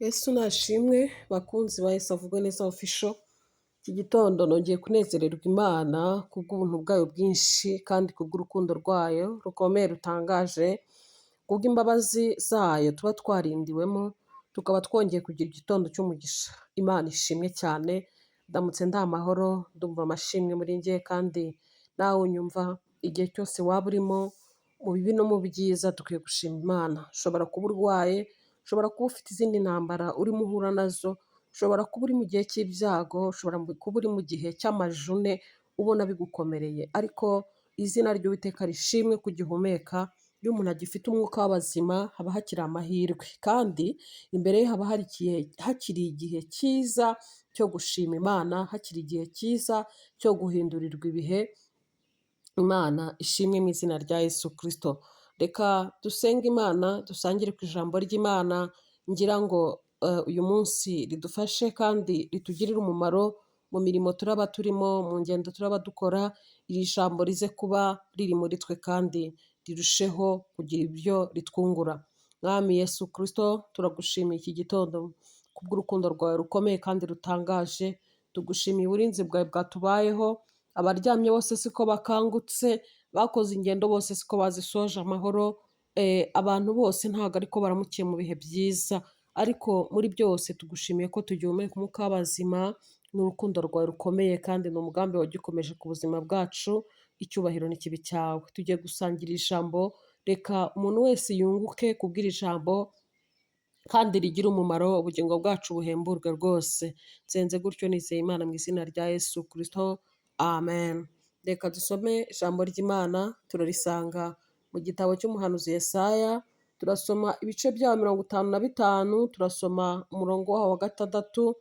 Yesu nashimwe bakunzi ba Yesu avugwe neza official, iki gitondo nongeye kunezererwa Imana kubw'ubuntu bwayo bwinshi kandi kubw'urukundo rwayo rukomeye rutangaje, kubw'imbabazi zayo tuba twarindiwemo, tukaba twongeye kugira igitondo cy'umugisha. Imana ishimwe cyane, ndamutse ndi amahoro, ndumva amashimwe muri njye kandi nawe unyumva igihe cyose waba urimo, mu bibi no mu byiza dukwiye gushima Imana. Ushobora kuba urwaye, ushobora kuba ufite izindi ntambara urimo uhura nazo, ushobora kuba uri mu gihe cy'ibyago, ushobora kuba uri mu gihe cy'amajune ubona bigukomereye, ariko izina ry'Uwiteka rishimwe ko ugihumeka, iyo umuntu agifite umwuka w'abazima haba hakiri amahirwe, kandi imbere ye haba hakiri igihe cyiza cyo gushima Imana, hakiri igihe cyiza cyo guhindurirwa ibihe. Imana ishimwe mu izina rya Yesu Kristo. Reka dusenge Imana, dusangire ku ijambo ry'Imana, ngira ngo uyu munsi ridufashe kandi ritugirire umumaro mu mirimo turaba turimo, mu ngendo turaba dukora, iri jambo rize kuba riri muri twe kandi rirusheho kugira ibyo ritwungura. Mwami Yesu Kristo, turagushimiye iki gitondo kubw'urukundo rwawe rukomeye kandi rutangaje, tugushimiye uburinzi bwawe bwatubayeho, abaryamye bose siko bakangutse, bakoze ingendo bose siko bazisoje amahoro, abantu bose ntabwo ariko baramukiye mu bihe byiza, ariko muri byose tugushimiye ko tugihumeka umwuka w'abazima, ni urukundo rwawe rukomeye kandi ni umugambi wagikomeje ku buzima bwacu, icyubahiro n'ikibi cyawe. Tugiye gusangira ijambo, reka umuntu wese yunguke kubw'iri jambo kandi rigire umumaro, ubugingo bwacu buhemburwe rwose. Nsenze gutyo nizeye Imana mu izina rya Yesu Kristo, amen. Reka dusome ijambo ry'Imana, turarisanga mu gitabo cy'umuhanuzi Yesaya, turasoma ibice byawo 55, turasoma umurongo wawo wa 6,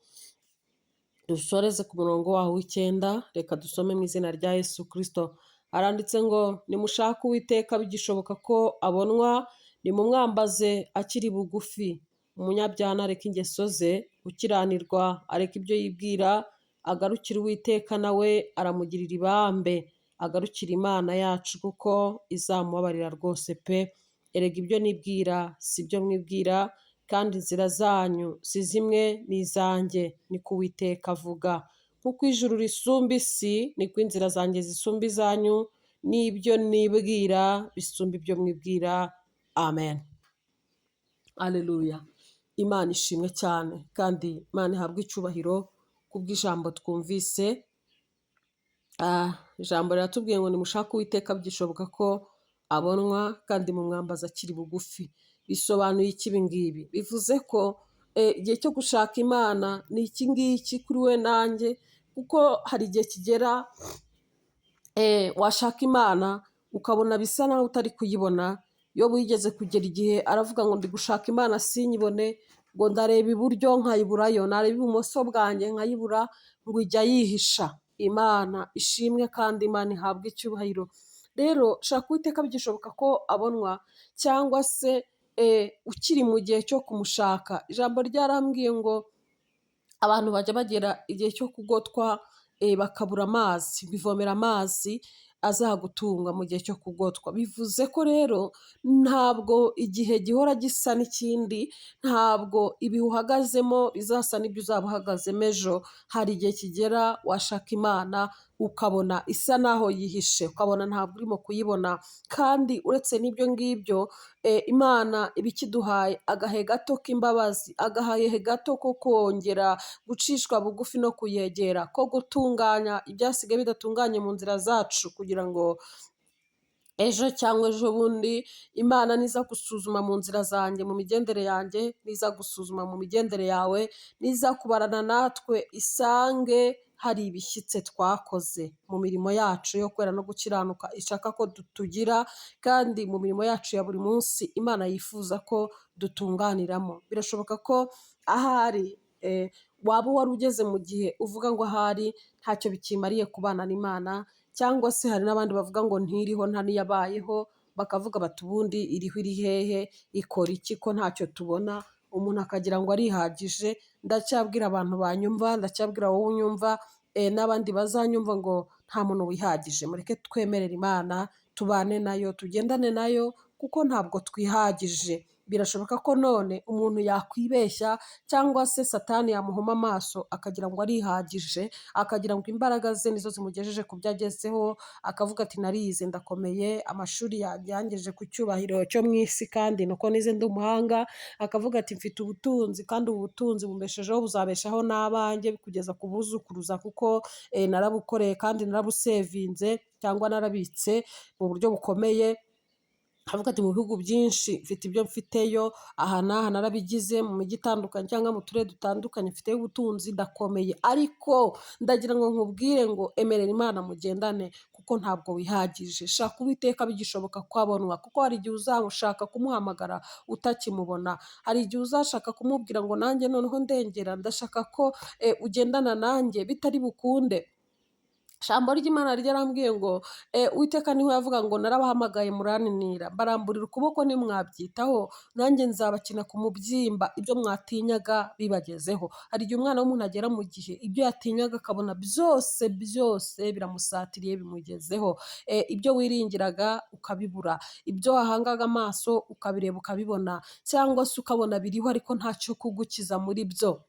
dusoreze ku murongo wawo w'9. Reka dusome mu izina rya Yesu Kristo. Haranditse ngo: nimushake Uwiteka bigishoboka ko abonwa, nimumwambaze akiri bugufi. Umunyabyaha nareke ingeso ze, ukiranirwa areke ibyo yibwira, agarukire Uwiteka nawe aramugirira ibambe, agarukire Imana yacu kuko izamubabarira rwose pe. Erega ibyo nibwira si byo mwibwira, kandi inzira zanyu si zimwe n'izanjye, niko Uwiteka avuga. Nk'uko ijuru risumba isi, niko inzira zanjye zisumba izanyu, n'ibyo nibwira bisumba ibyo mwibwira. Amen. Aleluya. Imana ishimwe cyane kandi Imana ihabwe icyubahiro kubw'ijambo twumvise. Ijambo riratubwiye ngo nimushake Uwiteka bigishoboka ko abonwa, kandi mumwambaze akiri bugufi. Bisobanuye iki ibi ngibi? Bivuze ko igihe cyo gushaka Imana ni iki ngiki kuri we nanjye, kuko hari igihe kigera washaka Imana ukabona bisa naho utari kuyibona. Yobu yigeze kugera igihe aravuga ngo ndi gushaka Imana sinyibone, ngo ndareba iburyo nkayiburayo, nareba ibumoso bwanjye nkayibura, ngo ijya yihisha. Imana ishimwe kandi Imana ihabwe icyubahiro. Rero shaka Uwiteka bigishoboka ko abonwa, cyangwa se ukiri mu gihe cyo kumushaka. Ijambo ryarambwiye ngo abantu bajya bagera igihe cyo kugotwa, bakabura amazi, bivomera amazi azagutunga mu gihe cyo kugotwa. Bivuze ko rero ntabwo igihe gihora gisa n'ikindi, ntabwo ibihe uhagazemo bizasa n'ibyo uzaba uhagazemo ejo. Hari igihe kigera washaka Imana ukabona isa naho yihishe, ukabona ntabwo urimo kuyibona. Kandi uretse n'ibyo ngibyo, Imana iba ikiduhaye agahe gato k'imbabazi, agahe gato ko kongera gucishwa bugufi no kuyegera, ko gutunganya ibyasigaye bidatunganye mu nzira zacu, kugira ngo ejo cyangwa ejo bundi Imana niza gusuzuma mu nzira zanjye, mu migendere yanjye, niza gusuzuma mu migendere yawe, niza kubarana natwe isange hari ibishyitse twakoze mu mirimo yacu yo kwera no gukiranuka ishaka ko tugira, kandi mu mirimo yacu ya buri munsi Imana yifuza ko dutunganiramo. Birashoboka ko ahari waba wari ugeze mu gihe uvuga ngo ahari ntacyo bikimariye kubana n'Imana, cyangwa se hari n'abandi bavuga ngo ntiriho nta n'iyabayeho, bakavuga bati ubundi iriho iri hehe, ikora iki ko ntacyo tubona, umuntu akagira ngo arihagije. Ndacyabwira abantu banyumva, ndacyabwira wowe unyumva, n'abandi bazanyumva ngo nta muntu wihagije. Mureke twemerere Imana, tubane nayo, tugendane nayo, kuko ntabwo twihagije. Birashoboka ko none umuntu yakwibeshya cyangwa se Satani yamuhuma amaso akagira ngo arihagije, akagira ngo imbaraga ze nizo zimugejeje ku byo agezeho, akavuga ati narize ndakomeye, amashuri yanjye yangejeje ku cyubahiro cyo mu isi kandi nuko nize ndi umuhanga, akavuga ati mfite ubutunzi kandi ubu butunzi bumbeshejeho buzabeshaho n'abanjye kugeza ku buzukuruza kuko narabukoreye kandi narabusevinze cyangwa narabitse mu buryo bukomeye. Avuga ati mu bihugu byinshi mfite ibyo mfiteyo, aha n'aha narabigize, mu mijyi itandukanye cyangwa mu turere dutandukanye mfiteyo ubutunzi ndakomeye, ariko ndagira ngo nkubwire ngo emerera Imana mugendane kuko ntabwo wihagije. Shaka Uwiteka bigishoboka ko abonwa, kuko hari igihe uzashaka kumuhamagara utakimubona, hari igihe uzashaka kumubwira ngo nanjye noneho ndengera, ndashaka ko ugendana nanjye bitari bukunde. Ijambo ry'Imana ryarambwiye ngo Uwiteka niho yavuga ngo narabahamagaye muraninira, mbaramburira ukuboko ntimwabyitaho, nanjye nzabakina ku mubyimba ibyo mwatinyaga bibagezeho. Hari igihe umwana w'umuntu agera mu gihe ibyo yatinyaga akabona byose byose biramusatiriye bimugezeho. Ibyo wiringiraga ukabibura, ibyo wahangaga amaso ukabireba ukabibona, cyangwa se ukabona biriho ariko ntacyo kugukiza muri byo.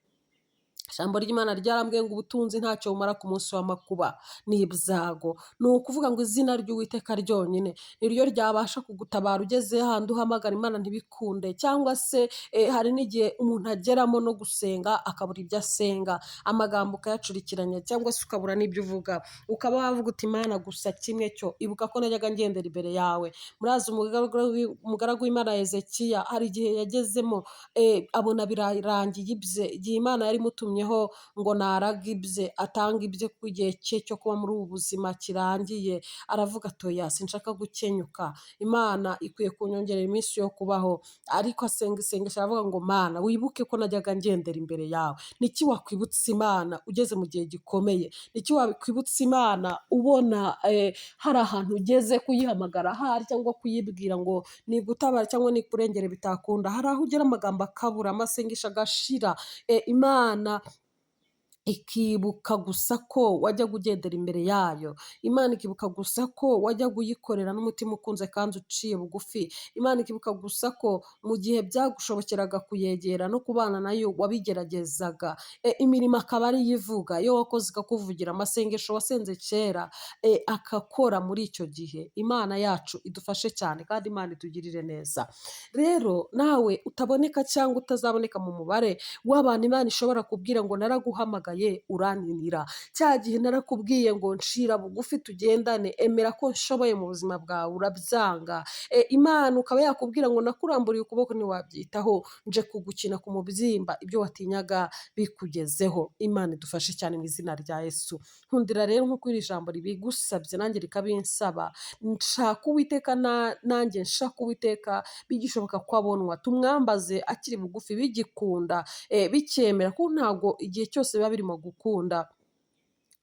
Ijambo ry'Imana ryarambwiye ngo ubutunzi ntacyo bumara ku munsi w'amakuba n'ibyago. Ni ukuvuga ngo izina ry'Uwiteka ryonyine niryo ryabasha kugutabara ugeze hahandi uhamagara Imana ntibikunde, cyangwa se hari n'igihe umuntu ageramo no gusenga akabura ibyo asenga, amagambo ukayacurikiranya cyangwa se ukabura n'ibyo uvuga, ukaba wavuga uti Imana gusa kimwe cyo ibuka ko najyaga ngendera imbere yawe. Murazi umugaragu w'Imana Hezekiya hari igihe yagezemo abona birarangiye ibye, igihe Imana yari imutumyeho ngo naraga ibye, atanga ibye kuko igihe cye cyo kuba muri ubu buzima kirangiye, aravuga ati oya sinshaka gukenyuka, Imana ikwiye kunyongerera iminsi yo kubaho, ariko asenga isengesho aravuga ngo Mana wibuke ko najyaga ngendera imbere yawe. Niki wakwibutsa Imana ugeze mu gihe gikomeye? Niki wakwibutsa Imana ubona hari ahantu ugeze kuyihamagara ahari cyangwa kuyibwira ngo nigutabare cyangwa nikurengere bitakunda? Hari aho ugera amagambo akabura, amasengesho agashira, Imana ikibuka gusa ko wajyaga ugendera imbere yayo, Imana ikibuka gusa ko wajyaga uyikorera n'umutima ukunze kandi uciye bugufi, Imana ikibuka gusa ko mu gihe byagushobokeraga kuyegera no kubana nayo wabigeragezaga, imirimo akaba ariyo ivuga, iyo wakoze ikakuvugira, amasengesho wasenze kera akakora muri icyo gihe. Imana yacu idufashe cyane kandi Imana itugirire neza. Rero nawe utaboneka cyangwa utazaboneka mu mubare w'abantu Imana ishobora kubwira ngo naraguhamagaye uraninira, cya gihe narakubwiye ngo nshira bugufi tugendane, emera ko nshoboye mu buzima bwawe urabyanga. Imana ukaba yakubwira ngo nakuramburiye ukuboko ntiwabyitaho, nje kugukina ku mubyimba ibyo watinyaga bikugezeho. Imana idufashe cyane mu izina rya Yesu. Nkundira rero nk'uko iri jambo ribigusabye nanjye rikabinsaba, nshaka Uwiteka nanjye nshaka Uwiteka bigishoboka ko abonwa, tumwambaze akiri bugufi bigikunda, bicyemera, kuko ntabwo igihe cyose biba birimo gukunda.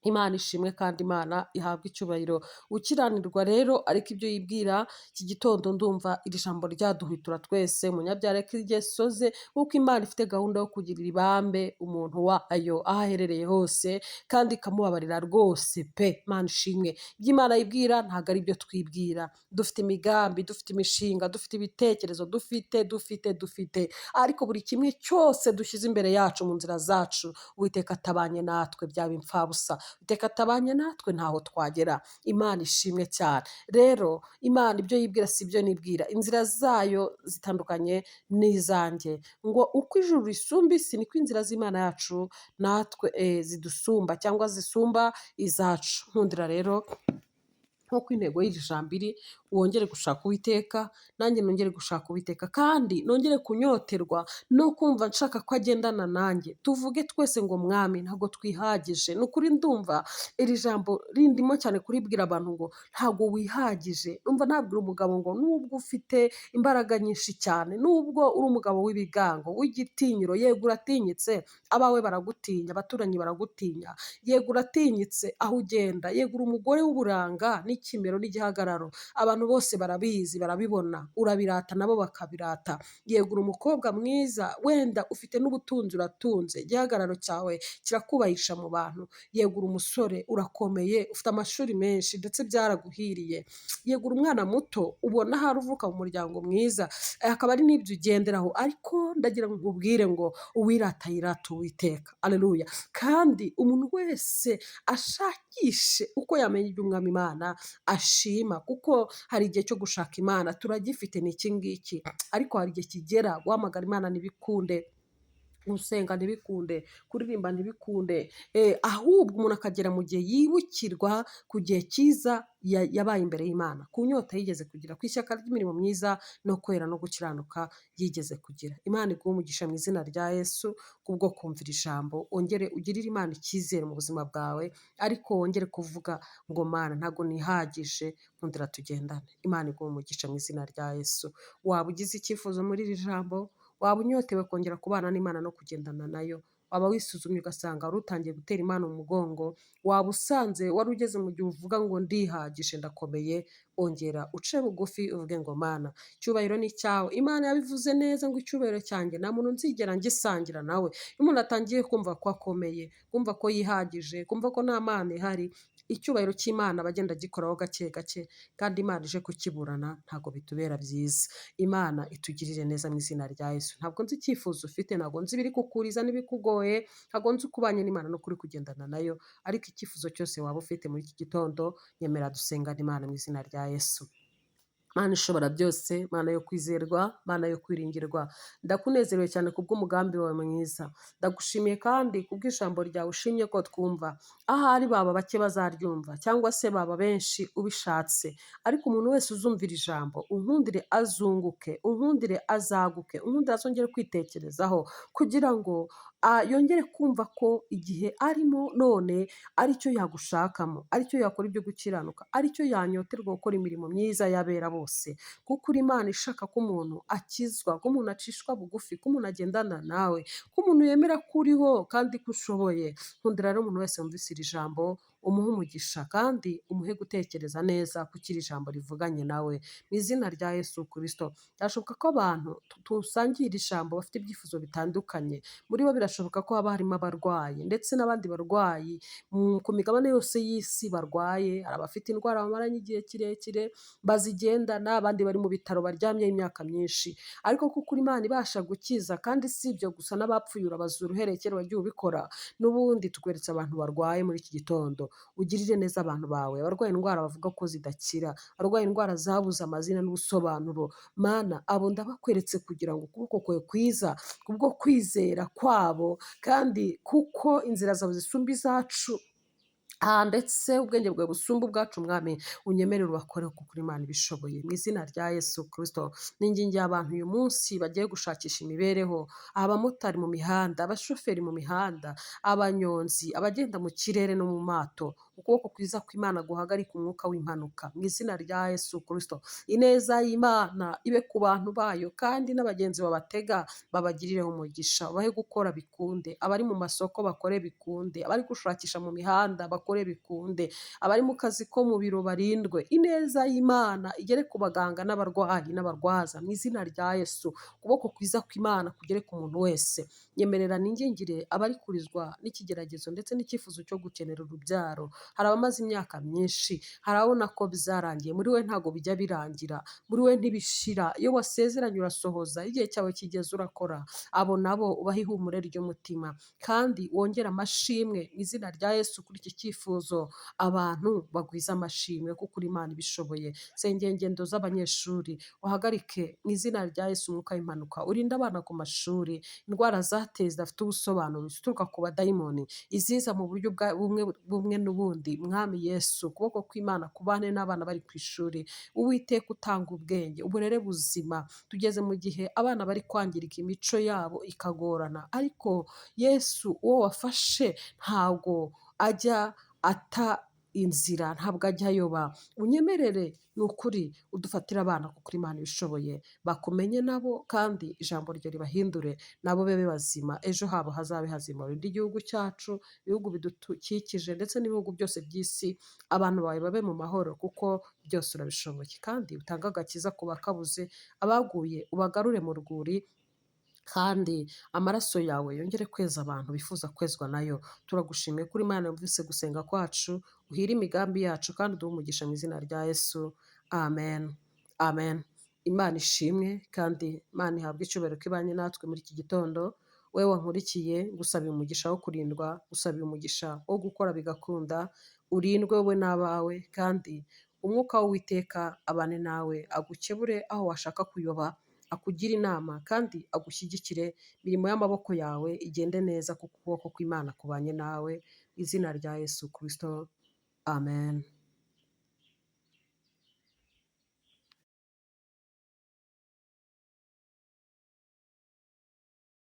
Imana ishimwe kandi Imana ihabwe icyubahiro. Ukiranirwa rero ariko ibyo yibwira, iki gitondo ndumva iri jambo ryaduhwitura twese, umunyabyaha areke ingeso ze, kuko Imana ifite gahunda yo kugirira ibambe umuntu wayo aho aherereye hose, kandi ikamubabarira rwose pe. Imana ishimwe. Ibyo Imana yibwira ntabwo ari ibyo twibwira. Dufite imigambi, dufite imishinga, dufite ibitekerezo, dufite, dufite, dufite, ariko buri kimwe cyose dushyize imbere yacu mu nzira zacu, Uwiteka atabanye natwe byaba imfabusa. Uwiteka atabanye natwe ntaho twagera. Imana ishimwe cyane. Rero Imana ibyo yibwira si ibyo nibwira, inzira zayo zitandukanye n'izanjye. Ngo uko ijuru risumba isi niko inzira z'Imana yacu natwe zidusumba cyangwa zisumba izacu. Nkundira rero nk'uko intego y'iri jambo iri, wongere gushaka Uwiteka, nanjye nongere gushaka Uwiteka, kandi nongere kunyoterwa no kumva nshaka ko agendana nanjye. Tuvuge twese ngo Mwami ntabwo twihagije. Ni ukuri ndumva iri jambo rindimo cyane kuribwira abantu ngo ntabwo wihagije. Numva nabwira umugabo ngo nubwo ufite imbaraga nyinshi cyane, nubwo uri umugabo w'ibigango, w'igitinyiro, yego uratinyitse, abawe baragutinya, abaturanyi baragutinya, yego uratinyitse aho ugenda, yego uri umugore w'uburanga n'ikimero n'igihagararo, abantu bose barabizi, barabibona, urabirata nabo bakabirata. Yego uri umukobwa mwiza, wenda ufite n'ubutunzi uratunze, igihagararo cyawe kirakubahisha mu bantu. Yego uri umusore, urakomeye, ufite amashuri menshi ndetse byaraguhiriye. Yego uri umwana muto, ubona ahari uvuka mu muryango mwiza, akaba ari n'ibyo ugenderaho, ariko ndagira ngo nkubwire ngo uwirata yirata Uwiteka. Aleluya. Kandi umuntu wese ashakishe uko yamenya ibyo Umwami Imana ashima, kuko hari igihe cyo gushaka Imana turagifite, ni iki ngiki, ariko hari igihe kigera guhamagara Imana ntibikunde, gusenga ntibikunde, kuririmba ntibikunde, ahubwo umuntu akagera mu gihe yibukirwa ku gihe cyiza yabaye imbere y'Imana, ku nyota yigeze kugira, ku ishyaka ry'imirimo myiza no kwera no gukiranuka yigeze kugira. Imana iguhe umugisha mu izina rya Yesu kubwo kumvira ijambo, wongere ugirire Imana icyizere mu buzima bwawe, ariko wongere kuvuga ngo Mana ntabwo nihagije, nkundira tugendane. Imana iguhe umugisha mu izina rya Yesu. Waba ugize icyifuzo muri iri jambo, waba unyotewe kongera kubana n'Imana no kugendana nayo, waba wisuzumye ugasanga wari utangiye gutera Imana umugongo, waba usanze wari ugeze mu gihe uvuga ngo ndihagije ndakomeye, ongera uce bugufi uvuge ngo Mana icyubahiro ni icyawe. Imana yabivuze neza ngo icyubahiro cyanjye nta muntu nzigera ngisangira nawe. Iyo umuntu atangiye kumva ko akomeye, kumva ko yihagije, kumva ko nta Mana ihari, icyubahiro cy'Imana aba agenda agikoraho gake gake, kandi Imana ije kukiburana ntabwo bitubera byiza. Imana itugirire neza mu izina rya Yesu. Ntabwo nzi icyifuzo ufite, ntabwo nzi ibiri kukuriza n'ibikugoye, ntabwo nzi uko ubanye n'Imana n'ukuri kugendana nayo, ariko icyifuzo cyose waba ufite muri iki gitondo, nyemera dusengane Imana mu izina rya Yesu. Mana ishobora byose, Mana yo kwizerwa, Mana yo kwiringirwa, ndakunezerewe cyane kubw'umugambi wawe mwiza. Ndagushimiye kandi kubw'ijambo ryawe ushimye ko twumva. Ahari baba bake bazaryumva cyangwa se baba benshi ubishatse, ariko umuntu wese uzumvira ijambo, unkundire azunguke, unkundire azaguke, unkundire azongere kwitekerezaho, kugira ngo yongere kumva ko igihe arimo none aricyo yagushakamo, aricyo yakora ibyo gukiranuka, aricyo yanyoterwa gukora imirimo myiza y'abera bose. Kuko uri Imana ishaka ko umuntu akizwa, ko umuntu acishwa bugufi, ko umuntu agendana nawe, ko umuntu yemera ko uriho kandi ko ushoboye. Nkundira rero umuntu wese wumvise iri jambo, umuhe umugisha kandi umuhe gutekereza neza kuko iri jambo rivuganye nawe. Mu izina rya Yesu Kristo. Birashoboka ko abantu dusangira ijambo bafite ibyifuzo bitandukanye, muri bo birashoboka ko haba harimo abarwayi ndetse n'abandi barwayi ku migabane yose y'isi barwaye, hari abafite indwara bamaranye igihe kirekire bazigendana, abandi bari mu bitaro baryamyeho imyaka myinshi, ariko kuko uri Imana ibasha gukiza, kandi si ibyo gusa n'abapfuye urabazura uhereye kera wagiye ubikora, n'ubundi tukweretse abantu barwaye muri iki gitondo, ugirire neza abantu bawe, abarwaye indwara bavuga ko zidakira, abarwaye indwara zabuze amazina n'ubusobanuro, Mana abo ndabakweretse kugira ngo ukuboko kwawe kwiza kubwo kwizera kwabo, kandi kuko inzira zawe zisumba izacu, ndetse ubwenge bwawe busumba ubwacu Mwami, unyemerere ubakore kuko uri Imana ibishoboye. Mu izina rya Yesu Kristo, ningingiye abantu uyu munsi bagiye gushakisha imibereho, abamotari mu mihanda, abashoferi mu mihanda, abanyonzi, abagenda mu kirere no mu mato, ukuboko kwiza kw'Imana guhagarika umwuka w'impanuka. Mu izina rya Yesu Kristo, ineza y'Imana ibe ku bantu bayo, kandi n'abagenzi babatega babagirireho umugisha, bahe gukora bikunde, abari mu masoko bakore bikunde, abari gushakisha mu mihanda bakore bikunde, abari mu kazi ko mu biro barindwe. Ineza y'Imana igere ku baganga n'abarwayi n'abarwaza mu izina rya Yesu. Ukuboko kwiza kw'Imana kugere ku muntu wese. Nyemerera ningingire abari kurizwa n'ikigeragezo ndetse n'icyifuzo cyo gukenera urubyaro. Hari abamaze imyaka myinshi, hari ababona ko byarangiye, muri we ntabwo bijya birangira, muri we ntibishira. Iyo wasezeranye urasohoza, igihe cyawe kigeze urakora. Abo nabo ubahe ihumure ry'umutima, kandi wongere amashimwe mu izina rya Yesu kuri iki cyifuzo. Abantu bagwize amashimwe kuko uri Imana ibishoboye. Sengera ingendo z'abanyeshuri, uhagarike mu izina rya Yesu umwuka w'impanuka, urinde abana ku mashuri, indwara zateye zidafite ubusobanuro zituruka ku badayimoni, iziza mu buryo bumwe n'ubundi. Mwami Yesu, ukuboko kw'Imana kubane n'abana bari ku ishuri. Uwiteka utanga ubwenge, uburere buzima. Tugeze mu gihe abana bari kwangirika, imico yabo ikagorana, ariko Yesu uwo wafashe ntabwo ajya ata inzira, ntabwo ajya ayoba. Unyemerere ni ukuri udufatire abana kuko uri Imana ibishoboye, bakumenye nabo kandi ijambo rye ribahindure, nabo babe bazima, ejo habo hazabe hazima. Urinde igihugu cyacu, ibihugu bidukikije ndetse n'ibihugu byose by'isi, abantu bawe babe mu mahoro kuko byose urabishoboye. Kandi utange agakiza ku bakabuze, abaguye ubagarure mu rwuri, kandi amaraso yawe yongere kweza abantu bifuza kwezwa nayo. Turagushimiye ko uri Imana yumvise gusenga kwacu, uhire imigambi yacu kandi uduhe umugisha mu izina rya Yesu. Amen. Amen. Imana ishimwe kandi Imana ihabwe icyubahiro ko ibanye natwe muri iki gitondo. Wowe wankurikiye, ngusabiye umugisha wo kurindwa, ngusabiye umugisha wo gukora bigakunda, urindwe wowe n'abawe, kandi umwuka w'Uwiteka abane nawe, agukebure aho washaka kuyoba, akugire inama kandi agushyigikire, imirimo y'amaboko yawe igende neza kuko ukuboko kw'Imana kubanye nawe, mu izina rya Yesu Kristo. Amen.